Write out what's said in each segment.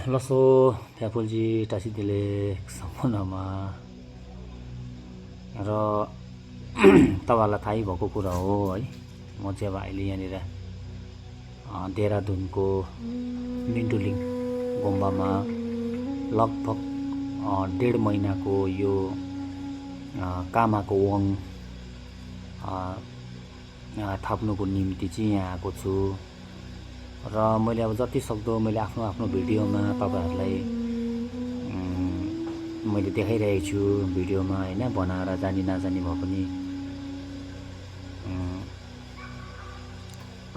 लसो फ्याफुल्जी टाँसिदिले सम्पूर्णमा र तपाईँहरूलाई थाहै भएको कुरा हो है। म चाहिँ अब अहिले यहाँनिर देहरादुनको मिन्टुलिङ गुम्बामा लगभग 1.5 महिनाको यो कामाको वङ थाप्नुको निम्ति चाहिँ यहाँ आएको छु। र मैले अब जति सक्दो मैले आफ्नो भिडियोमा तपाईँहरूलाई मैले देखाइरहेको छु भिडियोमा हैन, बनाएर जानी नजानी भए पनि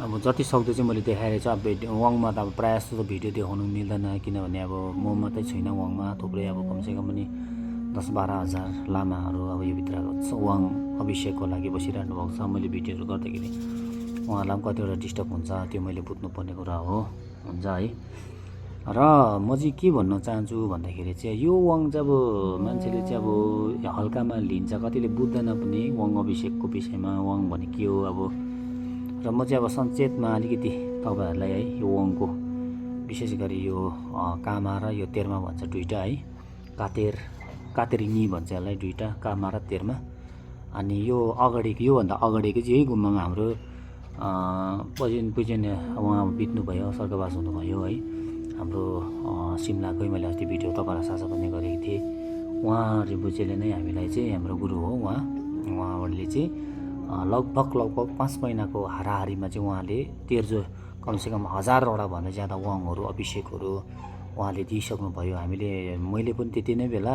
अब जति सक्दो चाहिँ मैले देखाइरहेको छु। अब वङमा त अब प्रायः जस्तो भिडियो देखाउनु मिल्दैन, किनभने अब म मात्रै छैन वङमा, थुप्रै अब कमसेकम पनि 10-12 हजार लामाहरू अब यो भित्र वङ अभिषेकको लागि बसिरहनु भएको छ। मैले भिडियोहरू गर्दाखेरि उहाँहरूलाई पनि कतिवटा डिस्टर्ब हुन्छ, त्यो मैले बुझ्नुपर्ने कुरा हुन्छ है। र म चाहिँ के भन्न चाहन्छु भन्दाखेरि चाहिँ यो वङ चाहिँ अब मान्छेले चाहिँ अब हल्कामा लिन्छ, कतिले बुझ्दैन पनि वङ अभिषेकको विषयमा, वङ भने के हो अब। र म चाहिँ अब संक्षेपमा अलिकति तपाईँहरूलाई है यो वङको विशेष गरी यो कामा र यो तेर्मा भन्छ दुईवटा है, कातेरिनी भन्छ यसलाई, दुईवटा कामा र तेर्मा। अनि यो अगाडिको योभन्दा अगाडिको चाहिँ यही गुम्बामा हाम्रो पूजनीय उहाँ बित्नुभयो, स्वर्गवास हुनुभयो है, हाम्रो सिमलाकै। मैले अस्ति भिडियो तपाईँलाई साझा पनि गरेको थिएँ। उहाँ रिम्पुचेले नै हामीलाई चाहिँ हाम्रो गुरु हो उहाँले चाहिँ लगभग 5 महिनाको हाराहारीमा चाहिँ उहाँले तेर्जो कमसेकम 1000वटा भन्दा ज्यादा वङहरू अभिषेकहरू उहाँले दिइसक्नुभयो। मैले पनि त्यति नै बेला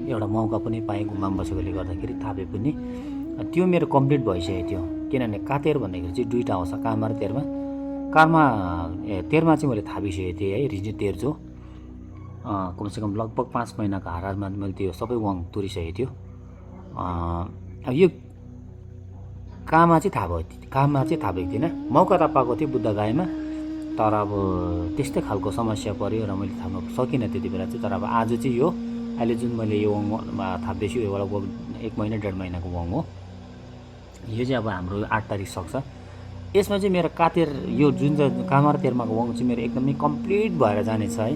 एउटा मौका पनि पाएँ गुम्बामा बसेकोले गर्दाखेरि, थापे पनि त्यो मेरो कम्प्लिट भइसकेको थियो। किनभने कातेर भन्दाखेरि चाहिँ दुईवटा आउँछ, कामा र तेर्मा। तेर्मा चाहिँ मैले थापिसकेको थिएँ है, रिजु तेर्जो कमसेकम लगभग 5 महिनाको हाराहारीमा मैले त्यो सबै वङ तुरिसकेको थियो। अब यो कामा चाहिँ थापेको थिइनँ, मौका त पाएको थिएँ बुद्ध गाईमा, तर अब त्यस्तै खालको समस्या पऱ्यो र मैले थाप्न सकिनँ त्यति बेला चाहिँ। तर अब आज चाहिँ यो अहिले जुन मैले यो वङ थाप्दैछु यो लगभग 1 महिना 1.5 महिनाको वङ हो। यो चाहिँ अब हाम्रो 8 तारिक सक्छ। यसमा चाहिँ मेरो कातेर यो जुन चाहिँ कामा र तेर्माको वङ चाहिँ मेरो एकदमै कम्प्लिट भएर जानेछ है।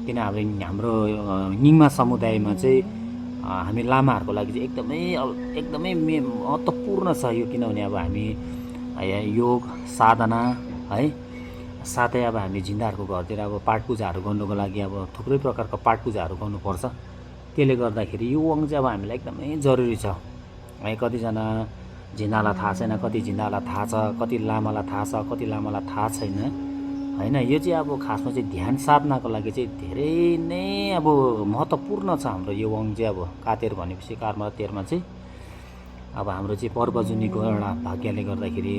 किन हाम्रो निङमा समुदायमा चाहिँ हामी लामाहरूको लागि चाहिँ एकदमै महत्त्वपूर्ण छ यो। किनभने अब हामी योग साधना है, साथै अब हामी झिन्दाहरूको घरतिर अब पाठ पूजाहरू गर्नुको लागि अब थुप्रै प्रकारको पाठ पूजाहरू गर्नुपर्छ। त्यसले गर्दाखेरि यो वङ चाहिँ अब हामीलाई एकदमै जरुरी छ है। कतिजना झिन्दालाई थाहा छैन, कति झिन्दालाई थाहा छ, कति लामालाई थाहा छ, कति लामालाई थाहा छैन हैन। यो चाहिँ अब खासमा चाहिँ ध्यान साधनाको लागि चाहिँ धेरै नै अब महत्त्वपूर्ण छ हाम्रो यो वङ चाहिँ। अब कातेर भनेपछि कारमा र तेर्मा चाहिँ अब हाम्रो चाहिँ पर्वजुनीको एउटा भाग्यले गर्दाखेरि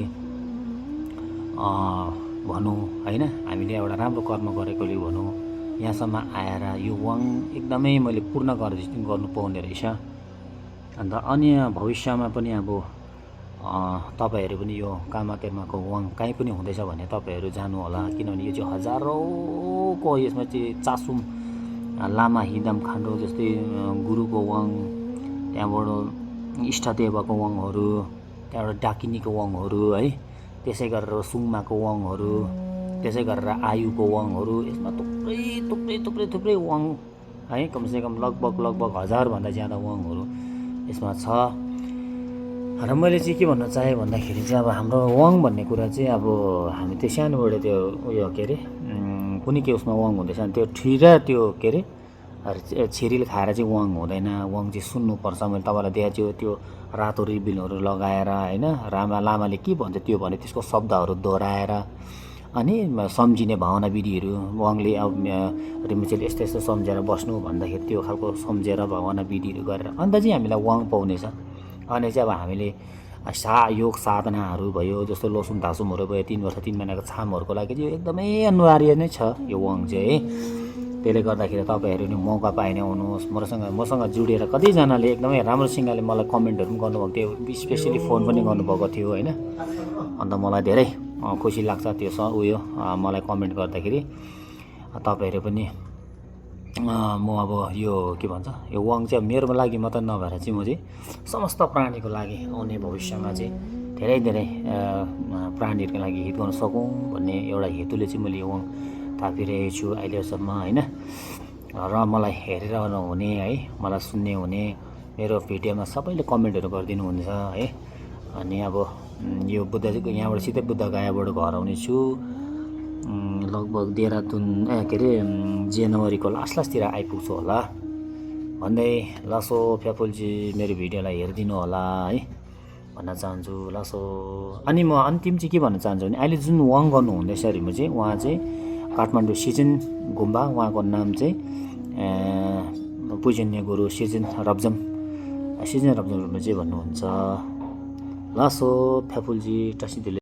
भनौँ हैन, हामीले एउटा राम्रो कर्म गरेकोले भनौँ यहाँसम्म आएर यो वङ एकदमै मैले पूर्ण गर्नु पाउने रहेछ। अन्त अन्य भविष्यमा पनि अब तपाईँहरू पनि यो कामा तेर्माको वङ कहीँ पनि हुँदैछ भने तपाईँहरू जानु होला। किनभने यो चाहिँ हजारौँको यसमा चाहिँ चासुम लामा हिदाम खान्डो जस्तै गुरुको वङ, त्यहाँबाट इष्टदेवको वङहरू, त्यहाँबाट डाकिनीको वङहरू है, त्यसै गरेर सुङमाको वङहरू, त्यसै गरेर आयुको वङहरू, यसमा थुप्रै वङ है, कमसेकम लगभग 1000 भन्दा ज्यादा वङहरू यसमा छ। र मैले चाहिँ के भन्न चाहेँ भन्दाखेरि चाहिँ अब हाम्रो वङ भन्ने कुरा चाहिँ अब हामी त्यो सानोबाट त्यो उयो के अरे कुनै के उसमा वङ हुँदैछ भने त्यो ठिर त्यो के अरे छिरिल खाएर चाहिँ वङ हुँदैन। वङ चाहिँ सुन्नुपर्छ। मैले तपाईँलाई देखाएको छु त्यो रातो रिबिनहरू लगाएर होइन, लामाले के भन्छ त्यो भने त्यसको शब्दहरू दोहोऱ्याएर अनि सम्झिने भावना विधिहरू वङले अब रिम्पुचेले यस्तो सम्झेर बस्नु भन्दाखेरि त्यो खालको सम्झेर भावना विधिहरू गरेर अन्त चाहिँ हामीलाई वङ पाउनेछ। अनि चाहिँ अब हामीले योग साधनाहरू भयो, जस्तो लोसुम धासुमहरू भयो, 3 वर्ष 3 महिनाको छामहरूको लागि चाहिँ एकदमै अनिवार्य नै छ यो वङ चाहिँ है। त्यसले गर्दाखेरि तपाईँहरू नि मौका पाए भने आउनुहोस्। मसँग जुडेर कतिजनाले एकदमै राम्रोसँगले मलाई कमेन्टहरू पनि गर्नुभएको थियो, स्पेसली फोन पनि गर्नुभएको थियो होइन। अन्त मलाई धेरै खुसी लाग्छ त्यो उयो मलाई कमेन्ट गर्दाखेरि। तपाईँहरू पनि म अब यो के भन्छ यो वङ चाहिँ मेरो लागि मात्र नभएर चाहिँ म चाहिँ समस्त प्राणीको लागि आउने भविष्यमा चाहिँ धेरै प्राणीहरूको लागि हित गर्न सकौँ भन्ने एउटा हेतुले चाहिँ मैले यो वङ थापिरहेको छु अहिलेसम्म होइन। र मलाई हेरेर हुने है, मलाई सुन्ने हुने मेरो भिडियोमा सबैले कमेन्टहरू गरिदिनु हुन्छ है। अनि अब यो यहाँबाट सिधै बुद्धगयाबाट घर आउने छु। लगभग देहरादुन के अरे जनवरीको लास्टतिर आइपुग्छु होला भन्दै लासो फ्याफुलजी मेरो भिडियोलाई हेरिदिनु होला है भन्न चाहन्छु लासो। अनि म अन्तिम चाहिँ के भन्न चाहन्छु भने अहिले जुन वाङ गर्नु हुँदैछ रिमु चाहिँ उहाँ चाहिँ काठमाडौँ सिजन गुम्बा, उहाँको नाम चाहिँ पूजनीय गुरु सिजन रब्जम चाहिँ भन्नुहुन्छ। लासो फ्याफुलजी टसिदिले